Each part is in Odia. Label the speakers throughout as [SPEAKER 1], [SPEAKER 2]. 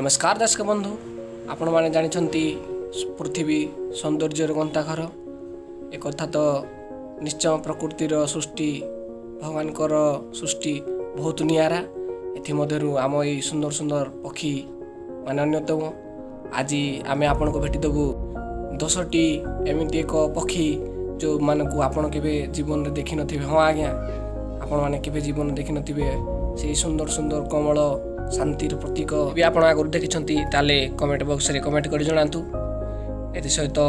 [SPEAKER 1] ନମସ୍କାର ଦର୍ଶକ ବନ୍ଧୁ, ଆପଣମାନେ ଜାଣିଛନ୍ତି, ପୃଥିବୀ ସୌନ୍ଦର୍ଯ୍ୟର ଗନ୍ତାଘର। ଏକଥା ତ ନିଶ୍ଚୟ। ପ୍ରକୃତିର ସୃଷ୍ଟି, ଭଗବାନଙ୍କର ସୃଷ୍ଟି ବହୁତ ନିଆରା। ଏଥିମଧ୍ୟରୁ ଆମ ଏଇ ସୁନ୍ଦର ସୁନ୍ଦର ପକ୍ଷୀ ମାନେ ଅନ୍ୟତମ। ଆଜି ଆମେ ଆପଣଙ୍କୁ ଭେଟିଦେବୁ 10ଟି ଏମିତି ଏକ ପକ୍ଷୀ, ଯେଉଁମାନଙ୍କୁ ଆପଣ କେବେ ଜୀବନରେ ଦେଖିନଥିବେ। ହଁ ଆଜ୍ଞା, ଆପଣମାନେ କେବେ ଜୀବନରେ ଦେଖିନଥିବେ ସେଇ ସୁନ୍ଦର ସୁନ୍ଦର କମଳ, ଶାନ୍ତିର ପ୍ରତୀକ ବି। ଆପଣ ଆଗରୁ ଦେଖିଛନ୍ତି, ତାହେଲେ କମେଣ୍ଟ ବକ୍ସରେ କମେଣ୍ଟ କରି ଜଣାନ୍ତୁ। ଏଥିସହିତ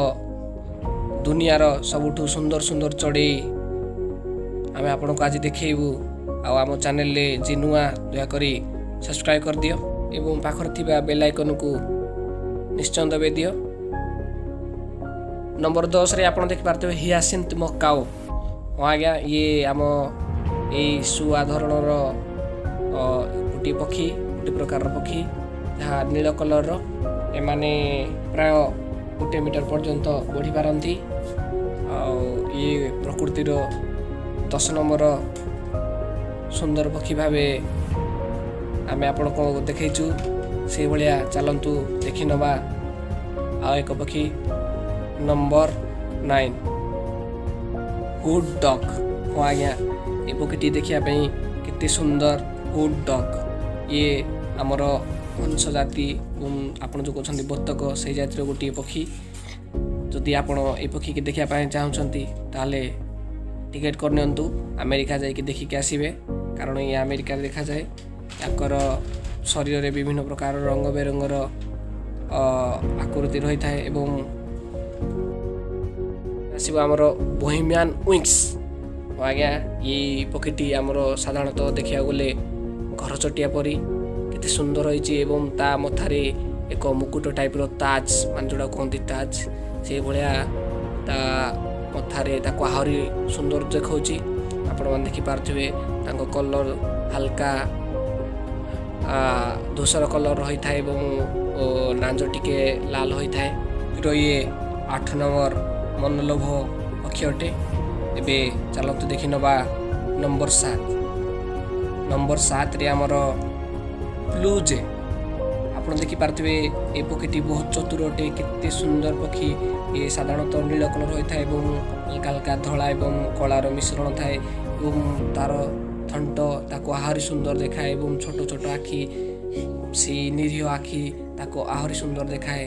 [SPEAKER 1] ଦୁନିଆର ସବୁଠୁ ସୁନ୍ଦର ସୁନ୍ଦର ଚଢ଼େଇ ଆମେ ଆପଣଙ୍କୁ ଆଜି ଦେଖେଇବୁ। ଆଉ ଆମ ଚ୍ୟାନେଲରେ ଯିଏ ନୂଆ, ଦୟାକରି ସବସ୍କ୍ରାଇବ୍ କରିଦିଅ ଏବଂ ପାଖରେ ଥିବା ବେଲ୍ ଆଇକନ୍କୁ ନିଶ୍ଚୟ ଦବାଇ ଦିଅ। ନମ୍ବର 10ରେ ଆପଣ ଦେଖିପାରୁଥିବେ ହିଆସିନ୍ଥ ମକାଓ। ହଁ ଆଜ୍ଞା, ଇଏ ଆମ ଏଇ ଶୁଆ ଧରଣର ଗୋଟିଏ ପକ୍ଷୀ, ଗୋଟିଏ ପ୍ରକାରର ପକ୍ଷୀ, ଯାହା ନୀଳ କଲର୍ର। ଏମାନେ ପ୍ରାୟ 1 ମିଟର ପର୍ଯ୍ୟନ୍ତ ବଢ଼ିପାରନ୍ତି। ଆଉ ଇଏ ପ୍ରକୃତିର 10 ନମ୍ବର ସୁନ୍ଦର ପକ୍ଷୀ ଭାବେ ଆମେ ଆପଣଙ୍କୁ ଦେଖେଇଛୁ। ସେଇଭଳିଆ ଚାଲନ୍ତୁ ଦେଖିନେବା ଆଉ ଏକ ପକ୍ଷୀ। Number 9, hood duck. ହଁ ଆଜ୍ଞା, ଏ ପକ୍ଷୀଟି ଦେଖିବା ପାଇଁ କେତେ ସୁନ୍ଦର। ହୁଡ୍ ଡକ୍, ଇଏ ଆମର ହଂସ ଜାତି ଏବଂ ଆପଣ ଯେଉଁ କହୁଛନ୍ତି ବତକ, ସେଇ ଜାତିର ଗୋଟିଏ ପକ୍ଷୀ। ଯଦି ଆପଣ ଏ ପକ୍ଷୀକି ଦେଖିବା ପାଇଁ ଚାହୁଁଛନ୍ତି, ତାହେଲେ ଟିକେଟ୍ କରିନିଅନ୍ତୁ, ଆମେରିକା ଯାଇକି ଦେଖିକି ଆସିବେ, କାରଣ ଇଏ ଆମେରିକାରେ ଦେଖାଯାଏ। ୟାଙ୍କର ଶରୀରରେ ବିଭିନ୍ନ ପ୍ରକାର ରଙ୍ଗ ବେରଙ୍ଗର ଆକୃତି ରହିଥାଏ। ଏବଂ ଆସିବ ଆମର ବୋହିମିଆନ୍ ୱିଙ୍ଗସ୍। ଆଜ୍ଞା, ଏଇ ପକ୍ଷୀଟି ଆମର ସାଧାରଣତଃ ଦେଖିବାକୁ ଗଲେ ଘରଚଟିଆ ପରି କେତେ ସୁନ୍ଦର ହେଇଛି ଏବଂ ତା ମଥାରେ ଏକ ମୁକୁଟ ଟାଇପ୍ର ତାଜ, ମାନେ ଯେଉଁଟା କୁହନ୍ତି ତାଜ, ସେଇଭଳିଆ ତା ମଥାରେ ତାକୁ ଆହୁରି ସୁନ୍ଦର ଦେଖାଉଛି। ଆପଣମାନେ ଦେଖିପାରୁଥିବେ, ତାଙ୍କ କଲର୍ ହାଲକା ଧୂସର କଲର୍ ରହିଥାଏ ଏବଂ ନାଞ୍ଜ ଟିକେ ଲାଲ ହୋଇଥାଏ। ର ଇଏ 8 ନମ୍ବର ମନଲୋଭ ପକ୍ଷୀ ଅଟେ। ଏବେ ଚାଲନ୍ତୁ ଦେଖିନେବା ନମ୍ବର 7। ନମ୍ବର 7ରେ ଆମର ବ୍ଲୁ ଜେ। ଆପଣ ଦେଖିପାରୁଥିବେ, ଏ ପକ୍ଷୀଟି ବହୁତ ଚତୁର ଅଟେ। କେତେ ସୁନ୍ଦର ପକ୍ଷୀ ଇଏ! ସାଧାରଣତଃ ନୀଳ କଲର୍ ହୋଇଥାଏ ଏବଂ ହାଲକା ହାଲକା ଧଳା ଏବଂ କଳାର ମିଶ୍ରଣ ଥାଏ ଏବଂ ତାର ଥଣ୍ଟ ତାକୁ ଆହୁରି ସୁନ୍ଦର ଦେଖାଏ ଏବଂ ଛୋଟ ଛୋଟ ଆଖି, ସେଇ ନିରୀହ ଆଖି ତାକୁ ଆହୁରି ସୁନ୍ଦର ଦେଖାଏ।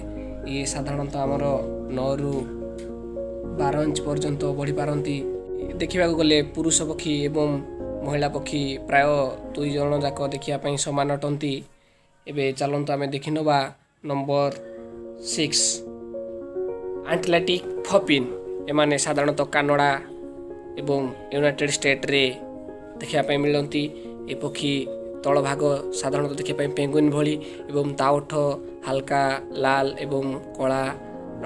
[SPEAKER 1] ଇଏ ସାଧାରଣତଃ ଆମର 9ରୁ 12 ଇଞ୍ଚ ପର୍ଯ୍ୟନ୍ତ ବଢ଼ିପାରନ୍ତି। ଦେଖିବାକୁ ଗଲେ ପୁରୁଷ ପକ୍ଷୀ ଏବଂ ମହିଳା ପକ୍ଷୀ ପ୍ରାୟ ଦୁଇ ଜଣ ଯାକ ଦେଖିବା ପାଇଁ ସମାନ ଅଟନ୍ତି। ଏବେ ଚାଲନ୍ତୁ ଆମେ ଦେଖିନେବା ନମ୍ବର 6, ଆଣ୍ଟଲାଟିକ୍ ପଫିନ୍। ଏମାନେ ସାଧାରଣତଃ କାନାଡ଼ା ଏବଂ ୟୁନାଇଟେଡ୍ ଷ୍ଟେଟ୍ରେ ଦେଖିବା ପାଇଁ ମିଳନ୍ତି। ଏ ପକ୍ଷୀ ତଳ ଭାଗ ସାଧାରଣତଃ ଦେଖିବା ପାଇଁ ପେଙ୍ଗୁଇନ୍ ଭଳି ଏବଂ ତା ଓଠ ହାଲକା ଲାଲ ଏବଂ କଳା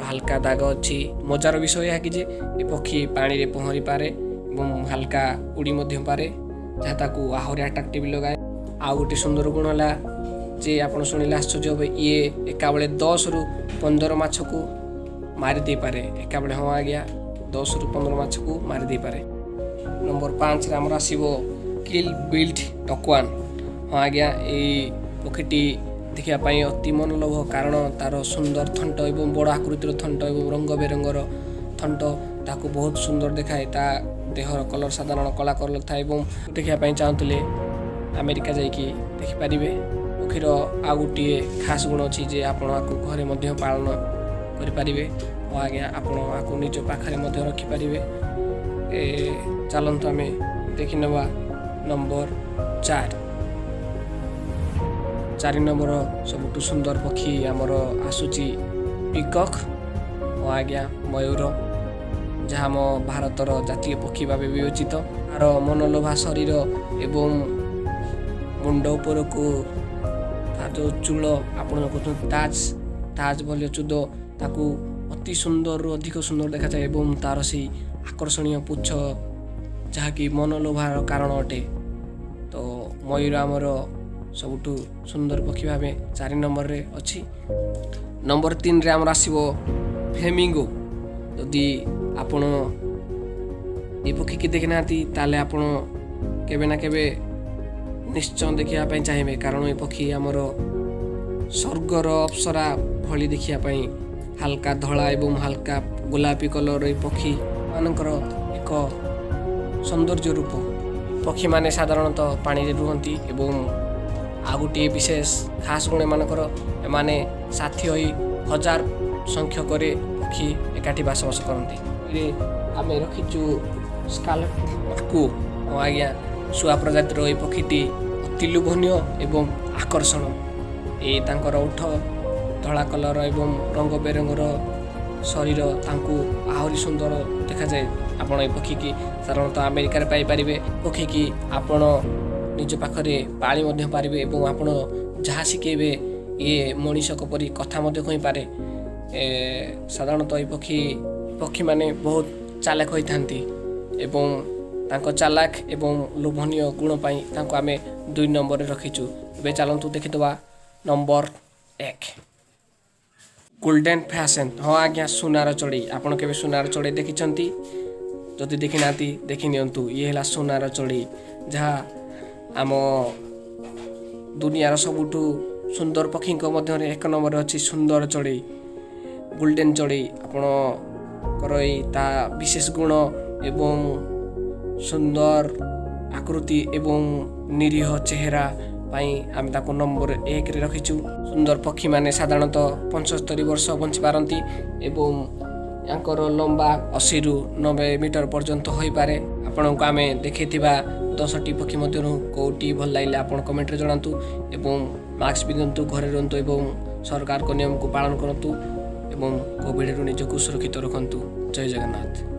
[SPEAKER 1] ହାଲକା ଦାଗ ଅଛି। ମଜାର ବିଷୟ ଏହା କି ଯେ ଏ ପକ୍ଷୀ ପାଣିରେ ପହଁରି ପାରେ ଏବଂ ହାଲକା ଉଡ଼ି ମଧ୍ୟ ପାରେ, ଯାହା ତାକୁ ଆହୁରି ଆଟ୍ରାକ୍ଟିଭ୍ ଲଗାଏ। ଆଉ ଗୋଟେ ସୁନ୍ଦର ଗୁଣ ହେଲା ଯେ ଆପଣ ଶୁଣିଲେ ଆଶ୍ଚର୍ଯ୍ୟ ହେବେ, ଇଏ ଏକାବେଳେ 10ରୁ 15 ମାଛକୁ ମାରି ଦେଇପାରେ ଏକାବେଳେ। ହଁ ଆଜ୍ଞା, 10ରୁ 15 ମାଛକୁ ମାରି ଦେଇପାରେ। ନମ୍ବର 5ରେ ଆମର ଆସିବ କିଲ୍ ବିଲ୍ଡ ଟକାନ୍। ହଁ ଆଜ୍ଞା, ଏଇ ପକ୍ଷୀଟି ଦେଖିବା ପାଇଁ ଅତି ମନଲୋଭ, କାରଣ ତାର ସୁନ୍ଦର ଥଣ୍ଟ ଏବଂ ବଡ଼ ଆକୃତିର ଥଣ୍ଟ ଏବଂ ରଙ୍ଗ ବେରଙ୍ଗର ଥଣ୍ଟ ତାକୁ ବହୁତ ସୁନ୍ଦର ଦେଖାଏ। ତା ଦେହର କଲର୍ ସାଧାରଣ କଳା କଲର୍ ଥାଏ ଏବଂ ଦେଖିବା ପାଇଁ ଚାହୁଁଥିଲେ ଆମେରିକା ଯାଇକି ଦେଖିପାରିବେ। ପକ୍ଷୀର ଆଉ ଗୋଟିଏ ଖାସ୍ ଗୁଣ ଅଛି ଯେ ଆପଣ ଆକୁ ଘରେ ମଧ୍ୟ ପାଳନ କରିପାରିବେ। ହଁ ଆଜ୍ଞା, ଆପଣ ଆକୁ ନିଜ ପାଖରେ ମଧ୍ୟ ରଖିପାରିବେ। ଚାଲନ୍ତୁ ଆମେ ଦେଖିନେବା ନମ୍ବର 4। 4 ନମ୍ବର ସବୁଠୁ ସୁନ୍ଦର ପକ୍ଷୀ ଆମର ଆସୁଛି ପିକକ୍। ହଁ ଆଜ୍ଞା, ମୟୂର, ଯାହା ଆମ ଭାରତର ଜାତୀୟ ପକ୍ଷୀ ଭାବେ ବିବେଚିତ। ତାର ମନଲୋଭା ଶରୀର ଏବଂ ମୁଣ୍ଡ ଉପରକୁ ତାର ଯେଉଁ ଚୂଳ, ଆପଣ କହୁଛନ୍ତି ତାଜ, ତାଜ ଭଳି ଚୂଳ ତାକୁ ଅତି ସୁନ୍ଦରରୁ ଅଧିକ ସୁନ୍ଦର ଦେଖାଯାଏ ଏବଂ ତାର ସେଇ ଆକର୍ଷଣୀୟ ପୁଚ୍ଛ, ଯାହାକି ମନଲୋଭାର କାରଣ ଅଟେ। ତ ମୟୂର ଆମର ସବୁଠୁ ସୁନ୍ଦର ପକ୍ଷୀ ଭାବେ 4 ନମ୍ବରରେ ଅଛି। ନମ୍ବର 3ରେ ଆମର ଆସିବ ଫ୍ଲେମିଙ୍ଗୋ। ଯଦି ଆପଣ ଏ ପକ୍ଷୀକି ଦେଖିନାହାନ୍ତି, ତାହେଲେ ଆପଣ କେବେ ନା କେବେ ନିଶ୍ଚୟ ଦେଖିବା ପାଇଁ ଚାହିଁବେ, କାରଣ ଏ ପକ୍ଷୀ ଆମର ସ୍ୱର୍ଗର ଅପ୍ସରା ଭଳି ଦେଖିବା ପାଇଁ। ହାଲକା ଧଳା ଏବଂ ହାଲକା ଗୋଲାପୀ କଲର ଏହି ପକ୍ଷୀ ମାନଙ୍କର ଏକ ସୌନ୍ଦର୍ଯ୍ୟ ରୂପ। ପକ୍ଷୀମାନେ ସାଧାରଣତଃ ପାଣିରେ ରୁହନ୍ତି ଏବଂ ଆଉ ଗୋଟିଏ ବିଶେଷ ଖାସ ଗୁଣ ଏମାନଙ୍କର, ଏମାନେ ସାଥୀ ହୋଇ ହଜାର ସଂଖ୍ୟକରେ ପକ୍ଷୀ ଏକାଠି ବସବାସ କରନ୍ତି। ଏରେ ଆମେ ରଖିଛୁ ସ୍କାର୍ଲେଟ୍ ମାକାଉ। ହଁ ଆଜ୍ଞା, ଶୁଆ ପ୍ରଜାତିର ଏହି ପକ୍ଷୀଟି ଅତି ଲୋଭନୀୟ ଏବଂ ଆକର୍ଷଣ। ଏଇ ତାଙ୍କର ଓଠ ଧଳା କଲର ଏବଂ ରଙ୍ଗ ବେରଙ୍ଗର ଶରୀର ତାଙ୍କୁ ଆହୁରି ସୁନ୍ଦର ଦେଖାଯାଏ। ଆପଣ ଏ ପକ୍ଷୀକି ସାଧାରଣତଃ ଆମେରିକାରେ ପାଇପାରିବେ। ପକ୍ଷୀକି ଆପଣ ନିଜ ପାଖରେ ପାଳି ମଧ୍ୟ ପାରିବେ ଏବଂ ଆପଣ ଯାହା ଶିଖେଇବେ, ଇଏ ମଣିଷଙ୍କ ପରି କଥା ମଧ୍ୟ କହିପାରେ। ସାଧାରଣତଃ ଏହି ପକ୍ଷୀମାନେ ବହୁତ ଚାଲାକ ହୋଇଥାନ୍ତି ଏବଂ ତାଙ୍କ ଚାଲାକ ଏବଂ ଲୋଭନୀୟ ଗୁଣ ପାଇଁ ତାଙ୍କୁ ଆମେ 2 ନମ୍ବରରେ ରଖିଛୁ। ଏବେ ଚାଲନ୍ତୁ ଦେଖିଦେବା ନମ୍ବର 1, ଗୋଲ୍ଡେନ୍ ଫେସାଣ୍ଟ। ହଁ ଆଜ୍ଞା, ସୁନାର ଚଢ଼େଇ। ଆପଣ କେବେ ସୁନାର ଚଢ଼େଇ ଦେଖିଛନ୍ତି? ଯଦି ଦେଖିନାହାନ୍ତି, ଦେଖି ନିଅନ୍ତୁ। ଇଏ ହେଲା ସୁନାର ଚଢ଼େଇ, ଯାହା ଆମ ଦୁନିଆର ସବୁଠୁ ସୁନ୍ଦର ପକ୍ଷୀଙ୍କ ମଧ୍ୟରେ 1 ନମ୍ବରରେ ଅଛି। ସୁନ୍ଦର ଚଢ଼େଇ, ଗୋଲ୍ଡେନ୍ ଚଢ଼େଇ। ଆପଣଙ୍କର ଏଇ ତା ବିଶେଷ ଗୁଣ ଏବଂ ସୁନ୍ଦର ଆକୃତି ଏବଂ ନିରୀହ ଚେହେରା ପାଇଁ ଆମେ ତାକୁ ନମ୍ବର 1ରେ ରଖିଛୁ। ସୁନ୍ଦର ପକ୍ଷୀମାନେ ସାଧାରଣତଃ 75 ବର୍ଷ ବଞ୍ଚିପାରନ୍ତି ଏବଂ ୟାଙ୍କର ଲମ୍ବା 80ରୁ 90 ମିଟର ପର୍ଯ୍ୟନ୍ତ ହୋଇପାରେ। ଆପଣଙ୍କୁ ଆମେ ଦେଖେଇଥିବା 10ଟି ପକ୍ଷୀ ମଧ୍ୟରୁ କେଉଁଟି ଭଲ ଲାଗିଲେ, ଆପଣ କମେଣ୍ଟରେ ଜଣାନ୍ତୁ ଏବଂ ମାସ୍କ ପିନ୍ଧନ୍ତୁ, ଘରେ ରୁହନ୍ତୁ ଏବଂ ସରକାରଙ୍କ ନିୟମକୁ ପାଳନ କରନ୍ତୁ ଏବଂ କୋଭିଡ଼ରୁ ନିଜକୁ ସୁରକ୍ଷିତ ରଖନ୍ତୁ। ଜୟ ଜଗନ୍ନାଥ।